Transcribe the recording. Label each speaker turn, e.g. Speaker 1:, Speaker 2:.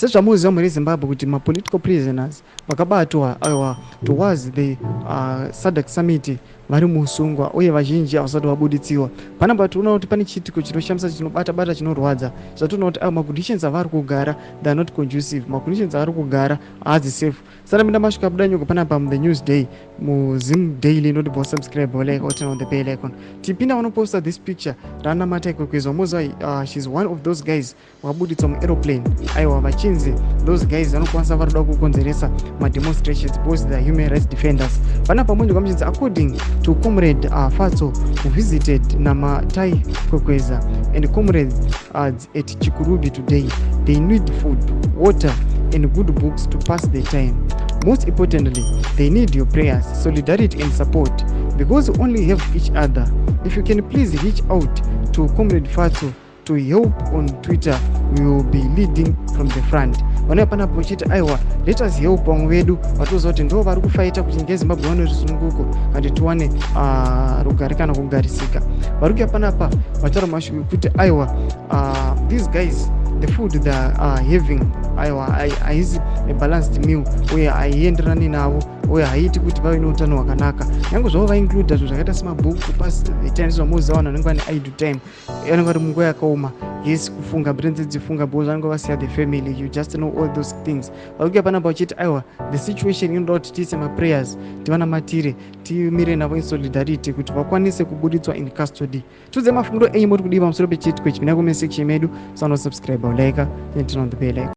Speaker 1: Sezvamuziva mhuri yeZimbabwe kuti mapolitical prisoners vakabatwa, aiwa, towards the SADC summit vari musungwa uye vazhinji havasati vabuditsiwa. Panapa tinoona kuti pane chiitiko chinoshamisa, chinobata bata, chinorwadza, zvatoona kuti aiwa, maconditions avari kugara, they are not conducive. Maconditions avari kugara haazi safe. Sanapinda masvika abuda nyoko panapa muThe News Day, muZim Daily. Notibva subscribe, like, turn on the bell icon. Tipinda vanoposta this picture raNamatai Kwekwezwa. Moziva, she's one of those guys vakabuditswa muaeroplane, aiwa, vachinzi those guys vanokwanisa vari kuda kukonzeresa mademonstrations because they are human rights defenders. Panapa munhu kwamuchinzi, according to Comrade Fatso, who visited Namatai Kwekweza and comrades at Chikurubi today, they need food, water and good books to pass the time. Most importantly, they need your prayers, solidarity and support because we only have each other. If you can please reach out to Comrade Fatso to help on Twitter, we will be leading from the front. Vanouya panapo vachiti, aiwa, let us help vamwe vedu vatoziva kuti ndo vari kufaita kuti nyika yeZimbabwe wane rusununguko kandi tiwane rugare kana kugarisika. Vari kuuya panapa vataura mashoko ekuti, aiwa, these guys, the food they are having, aiwa, haisi balanced meal uye haienderani navo uye haiiti kuti vave neutano hwakanaka. Nyange zvavo vaincluda zvinhu zvakaita semabhuku pass the time, zvamoziva vanhu vanenge vane idle time, vanenge vari munguva yakaoma, yes, kufunga brain dzifunga because vanenge vasiya the family. You just know all those things. Vari kuuya panapa vachiti, aiwa, the situation inoda kuti tiise maprayers, tivanamatire, timire navo in solidarity kuti vakwanise kubuditswa in custody. Tiudze mafungiro enyu, muri kudii pamusoro pechiitiko ichi? Pinda comment section medu, sanosubscribe, like and turn on the bell icon.